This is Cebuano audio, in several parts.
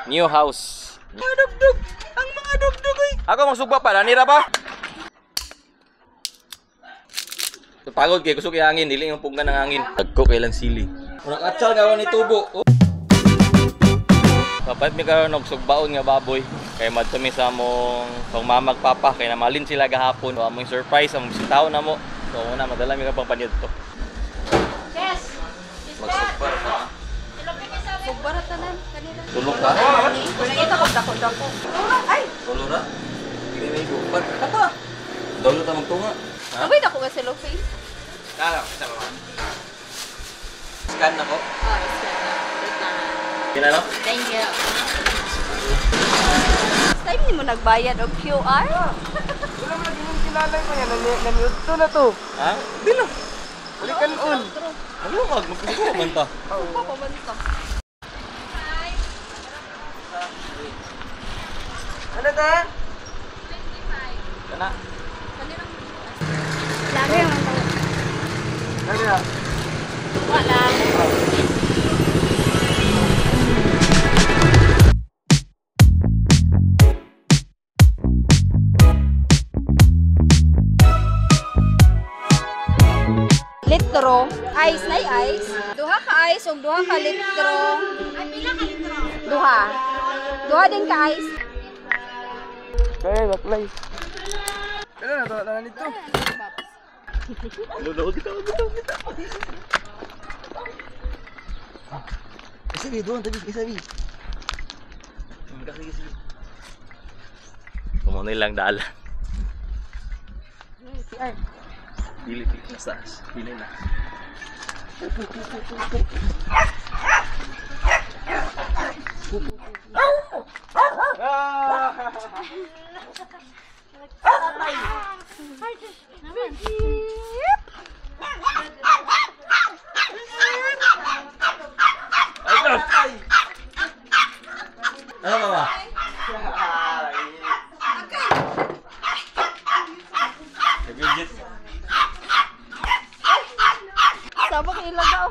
new house. Mga dugdug! Ang mga dugdug oy. Ako magsugba pa nira ba? Pagod kay kusog hangin, dili yung punggan ng hangin. Dagko kay lang sili. Murag atsal nga ni tubo. Oh. Kapalit mi karon og sugbaon nga baboy kay madto mi sa among kong mama ug papa kay namalin sila gahapon. So, among surprise among bisitaon namo. So una madala mi kapang paniadto. Yes. Magsugba pa. Sugbara tanan kanila. Tulog ka? Nakita ko dako dako. Ay, Tulog ra. Dili may gupan. Kata. Dolo ta magtunga. Ha? abay dako ka sa cellophane. Kala, sa mama. Scan na ko. Oh, it's good. Wait lang. Kinano? Thank you. Time ni mo nagbayad og QR? Wala mo lagi mong kilala ko yan. Naniudto na to. Ha? Di na. Balikan on. Ano mag magkukuha man ta? Pa pa man to. Ano ta? 25. Kana. Lagi man to. Ano na? Wala. Litro, ice na ice. Duha ka ice ug duha ka litro. Ay pila ka litro? Duha. Duha din ka ice. Kaya baklay. Ano na to? Ano nito? Lolo, kita kita kita. Sige, doon tabi, isabi. Sige, sige. Kumo lang dala. PR. Dili dili na sa taas. Dili na. Ay, ano mama? Nag-widget. Sabak ilagaw.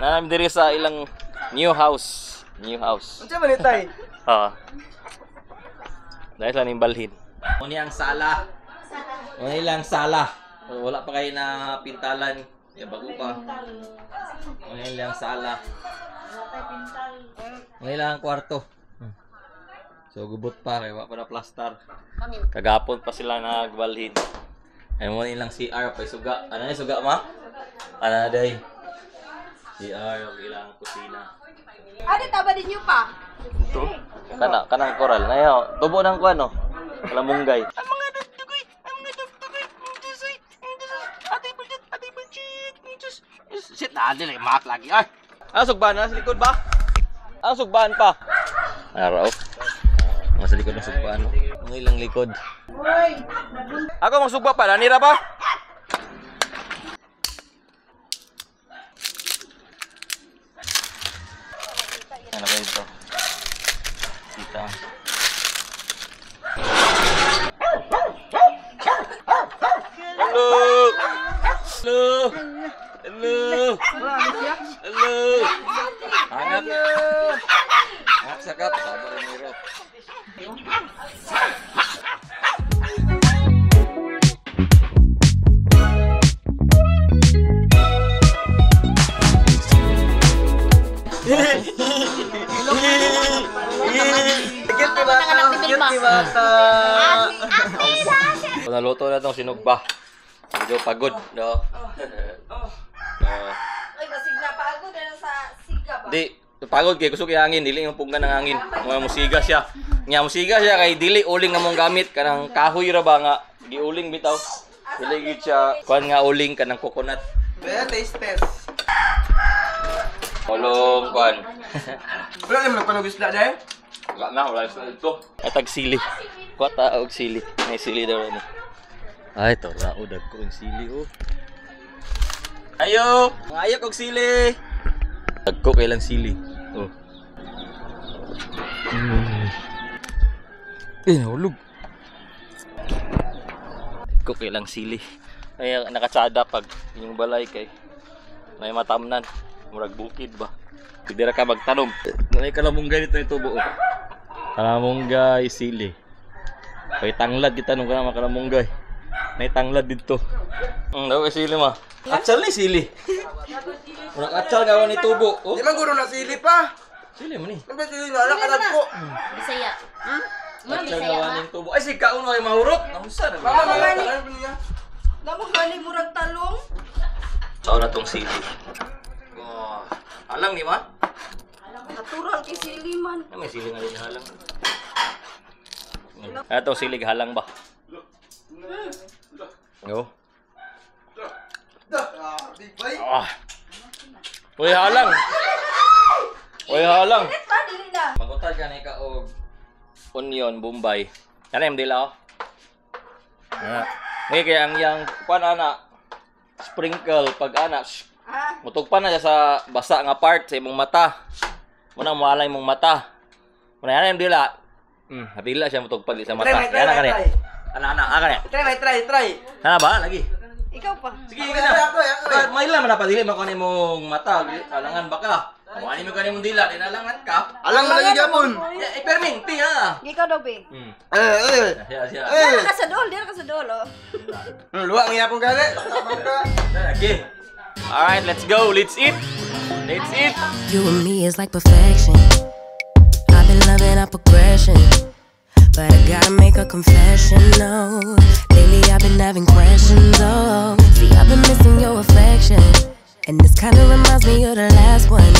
Nanam diri sa ilang new house. New house. Unsa man itay? Oo. Dahil sa ning balhin. Muni ang sala. Muni lang sala. Wala pa kayo na pintalan. Ya bago pa. Muni lang sala. Muni lang ang kwarto. So gubot pa kay wa pa na plaster. Kagapon pa sila nagbalhin. Ay mo nilang CR pa suga. Ano ni suga ma? Ano day? CR og ilang kusina. Ano taba ninyo pa? Ito? Kana, kanang koral. Nayo, tubo ng kuan no. Kalamunggay. Ang mga dugdugoy, ang mga dugdugoy. Ang Diyos, atay budget, atay budget. Ang Diyos. Shit, na dili mak lagi ay. Ah, sugbaan na sa likod ba? Ah, sugbaan pa. Araw. Mga sa likod ng sugbaan. No? Mga ilang likod. Ako magsugba pa, nira ba? Ano ba ito? Kita. Hello! Hello! Hello! Hello! Hanap! Hanap sa kap. Sabar ang hirap. Cute ni bata. Cute ni bata. So, naluto na itong sinugba. Medyo pagod, no? Ay, basig na pagod na sa siga ba? Di, pagod kay kusog hangin, dili yung punggan ng hangin. Mga musiga siya. Nga musiga siya kay dili uling nga mong gamit kanang kahoy ra ba nga giuling bitaw. Dili gid siya kuan nga uling kanang coconut. Kaya taste test. Ulong kuan. Wala naman nagpanog isla dahil. Wala na, wala sa dito. Atag sili. Kuwata og sili. May sili daw ni. Ay, to rao dagko ang sili oh. Ayo, ayo kog sili. Dagko kay lang sili. Oh. Eh, nahulog. Dagko kay lang sili. Ay, nakatsada pag inyong balay kay May matamnan. Murag bukid ba. Pwede ra ka magtanom. Nanay kalamunggay dito yung tubo. Oh. Kalamunggay sili. Kay tanglad kita nung kana kalamunggay. Nay tanglad dito. Daw kay sili ma. Atsal ni sili. Murag atsal nga ni tubo. Oh. Di man guro na sili pa. Sili man ni. Ano ba sili na? Ala kanag ko. Bisaya. Hmm? Atsal nga ni tubo. Ay si kaon ay mahurot. Nausa na. Mama, mama, ano ba niya? Damo gali murag talong. Sao na tong sili. Oh, alang ni ma? Natural kay sili man. Ay, may sili nga din halang. Ato silig halang ba? Go. Big boy. Ah. Uy, halang. Uy, halang. Pa dili na. Magutad ka ni ka og onion Bombay. Kana im dila oh. Na. Ngay kay ang yang kuan ana sprinkle pag ana shh, Ah, mutugpa na siya sa basa nga part sa imong mata. Muna moalay imong mata. Muna ana im dila. Dila siya mutugpag sa mata. Try, try, Ana kani. try. Ana ana ana kani. Try, try, try. Ana ba lagi? ikaw pa. Sige, sige na. May man na padili man kuan imong mata, alangan ba ka? Kung ano mo kanin mong dila, dinalangan ka. Alang man lagi gapon. Eh, perminti ha. Ikaw daw be. Eh, eh. Siya, siya. Dira ka sa dol, dira ka sa dol oh. Luwa ang yapon gani. Tapang ka. Okay. Alright, let's go. Let's eat. Let's eat. You and me is like perfection. I've been loving our progression. But I gotta make a confession, no. Lately I've been having questions, oh. See, I've been missing your affection. And this kinda reminds me of the last one.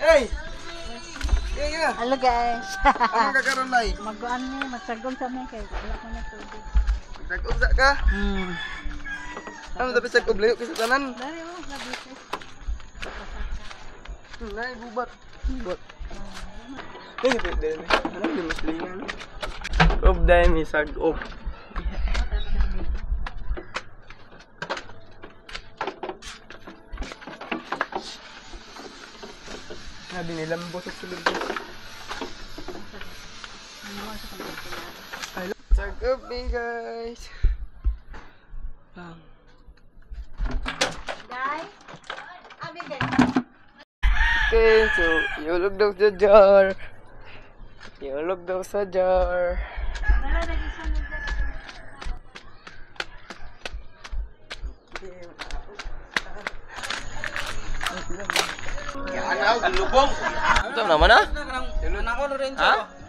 Hey! Yeah, yeah. Hello guys. Anong kakaroon nay? Magkuan ni, magsagom sa mi kay wala ko na tubig. Nag-ubsa ka? Ano dapat sa layo kaysa tanan? Dari oh, labi ko. Nay, gubat. Gubat. Ay, pwede. Ano yung muslingan? Ub dahil mi sag-up. Sabi nila, mabusok sa lubos. Sag-up me guys. Bang. Okay, so, yulog daw sa jar. Yulog daw sa jar. Ito naman ah. Tulo na ako, Lorenzo. Ha?